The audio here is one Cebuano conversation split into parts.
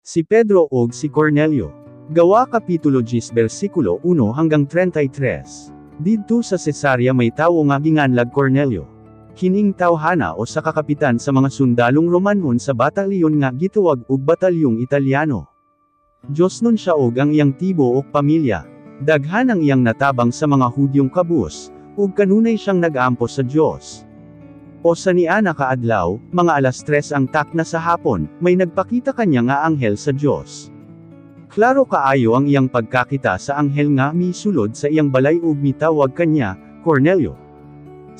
Si Pedro ug si Cornelio. Gawa Kapitulo 10 versikulo 1 hanggang 33. Didto sa Cesarea may tawo nga ginganlag Cornelio. Kining tawhana usa ka kapitan sa mga sundalong Romanhon sa batalyon nga gitawag og Batalyong Italyano. Diyosnon siya og ang iyang tibuok pamilya. Daghan ang iyang natabang sa mga Hudyong kabus, ug kanunay siyang nag-ampo sa Dios. O sa niana ka adlaw, mga 3:00 ang takna sa hapon, may nagpakita kanya nga anghel sa Dios. Klaro kaayo ang iyang pagkakita sa anghel nga misulod sa iyang balay ug mitawag kanya, "Cornelio."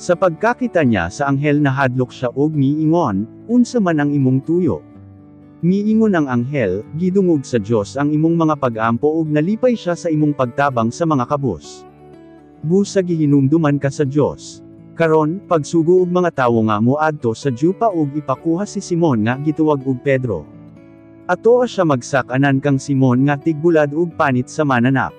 Sa pagkakita niya sa anghel, nahadlok siya ug miingon, "Unsa man ang imong tuyo?" Miingon ang anghel, "Gidungog sa Dios ang imong mga pag-ampo ug nalipay siya sa imong pagtabang sa mga kabus. Busa gihinumduman ka sa Dios. Karon, pagsugo og mga tawo nga moadto sa Jopa ug ipakuha si Simon nga gitawag og Pedro. Atoa siya magsak-anan kang Simon nga tigbulad ug panit sa mananap.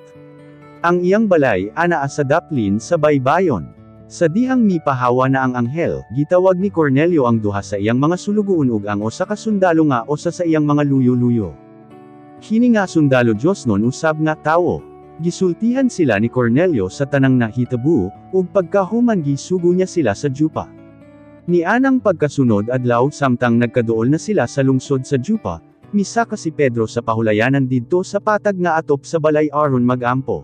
Ang iyang balay anaa sa daplin sa baybayon." Sa dihang mipahawa na ang anghel, gitawag ni Cornelio ang duha sa iyang mga sulugoon ug ang usa ka sundalo nga usa sa iyang mga luyo-luyo. Kini nga sundalo Diyosnon usab nga tawo. Gisultihan sila ni Cornelio sa tanang nahitabo, ug pagkahuman gisugo niya sila sa Jopa. Nianang pagkasunod adlaw, samtang nagkaduol na sila sa lungsod sa Jopa, misaka si Pedro sa pahulayanan didto sa patag nga atop sa balay aron magampo.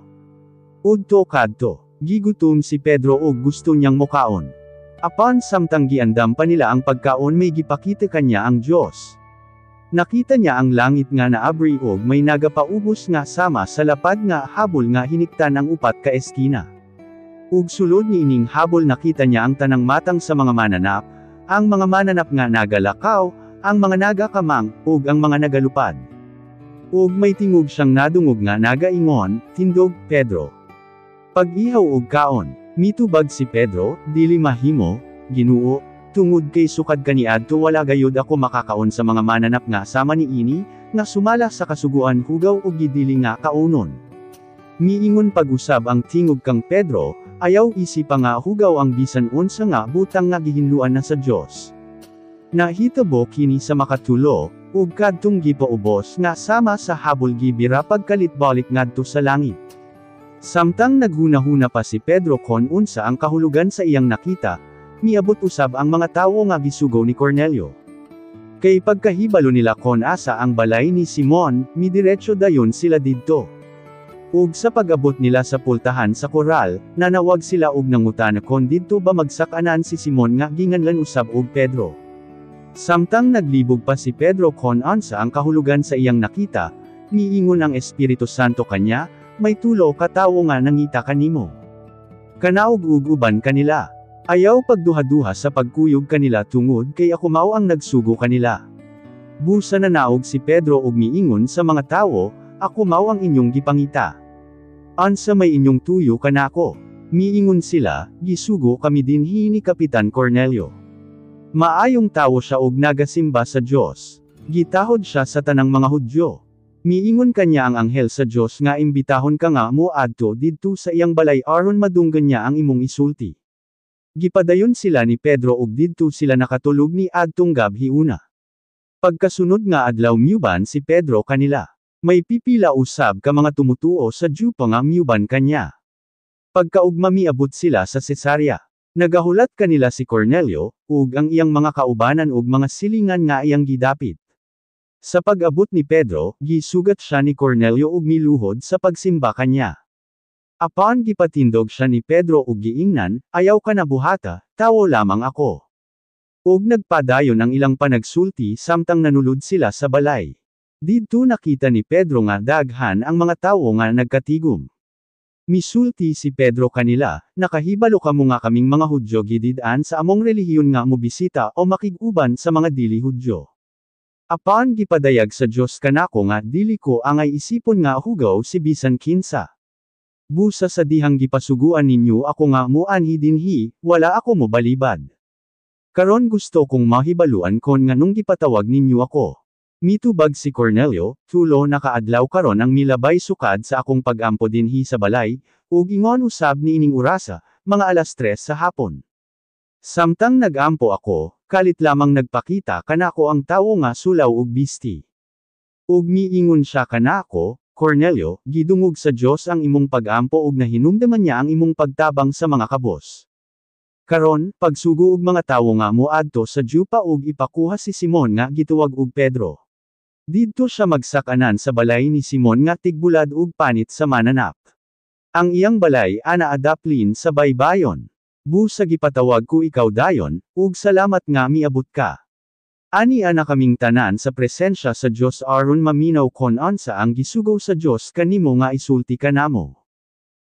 Udto kadto, gigutom si Pedro ug gusto niyang mokaon. Apan samtang giandam pa nila ang pagkaon, may gipakita kanya ang Dios. Nakita niya ang langit nga naabri ug may nagapaubos nga sama sa lapad nga habol nga hiniktan ang upat ka eskina. Ug sulod niining habol nakita niya ang tanang matang sa mga mananap, ang mga mananap nga nagalakaw, ang mga nagakamang, ug ang mga nagalupad. Ug may tingog siyang nadungog nga nagaingon, "Tindog, Pedro. Pag-ihaw og kaon." Mitubag si Pedro, "Dili mahimo, Ginoo, tungod kay sukad kaniadto wala gayud ako makakaon sa mga mananap nga sama niini, nga sumala sa kasuguan hugaw ug gidili nga kaunon." Miingon pag-usab ang tingog kang Pedro, "Ayaw isipa nga hugaw ang bisan unsa nga butang nga gihinluan na sa Dios." Nahitabo kini sa makatulo, ug kadtong gipaubos nga sama sa habol gibira pagkalitbalik ngadto sa langit. Samtang naghunahuna pa si Pedro kon unsa ang kahulugan sa iyang nakita, miabot usab ang mga tawo nga gisugo ni Cornelio. Kay pagkahibalo nila kon asa ang balay ni Simon, midiretso dayon sila didto. Ug sa pag-abot nila sa pultahan sa koral, nanawag sila og nangutana kon didto ba magsak-anan si Simon nga ginganlan usab og Pedro. Samtang naglibog pa si Pedro kon unsa ang kahulugan sa iyang nakita, miingon ang Espiritu Santo kanya, "May tulo ka tawo nga nangita kanimo. Kanaog ug uban kanila. Ayaw pagduhaduha sa pagkuyog kanila tungod kay ako mao ang nagsugo kanila." Busa nanaog si Pedro ug miingon sa mga tawo, "Ako mao ang inyong gipangita. Unsa may inyong tuyo kanako?" Miingon sila, "Gisugo kami dinhi ni Kapitan Cornelio. Maayong tawo siya ug nagasimba sa Dios. Gitahod siya sa tanang mga Hudyo. Miingon kanya ang anghel sa Dios nga imbitahon ka nga moadto didto sa iyang balay aron madunggan niya ang imong isulti." Gipadayon sila ni Pedro ug didto sila nakatulog ni adtong gabhiuna. Pagkasunod nga adlaw miuban si Pedro kanila. May pipila usab ka mga tumutuo sa Jopa nga miuban kanya. Pagkaugma miabot sila sa Cesarea. Nagahulat kanila si Cornelio, ug ang iyang mga kaubanan ug mga silingan nga iyang gidapit. Sa pag-abot ni Pedro, gisugat siya ni Cornelio ug miluhod sa pagsimba kanya. Apan gipatindog siya ni Pedro ug giingnan, "Ayaw ka na buhata, tawo lamang ako." Ug nagpadayon ang ilang panagsulti samtang nanulod sila sa balay. Didto nakita ni Pedro nga daghan ang mga tawo nga nagkatigom. Misulti si Pedro kanila, "Nakahibalo kamo nga kaming mga Hudyo gidid-an sa among relihiyon nga mobisita o makig-uban sa mga dili Hudyo. Apan gipadayag sa Dios kanako nga dili ko angay isipon nga hugaw si bisan kinsa. Busa sa dihang gipasuguan ninyo ako nga moanhi dinhi, wala ako mobalibad. Karon gusto kong mahibaluan kon nganong gipatawag ninyo ako." Mitubag si Cornelio, "Tulo na kaadlaw karon ang milabay sukad sa akong pag-ampo dinhi sa balay, ug ingon usab niining orasa, mga 3:00 sa hapon. Samtang nag-ampo ako, kalit lamang nagpakita kanako ang tawo nga sulaw og bisti. Ug miingon siya kanako, "Cornelio, gidungog sa Dios ang imong pag-ampo ug nahinumdaman niya ang imong pagtabang sa mga kabos. Karon, pagsugo og mga tawo nga moadto sa Jopa ug ipakuha si Simon nga gitawag og Pedro. Didto siya magsak-anan sa balay ni Simon nga tigbulad ug panit sa mananap. Ang iyang balay anaa daplin sa baybayon. Busa gipatawag ko ikaw dayon, ug salamat nga miabot ka. Ani ana kaming tanan sa presensya sa Dios aron maminaw kon unsa ang gisugo sa Dios kanimo nga isulti kanamo."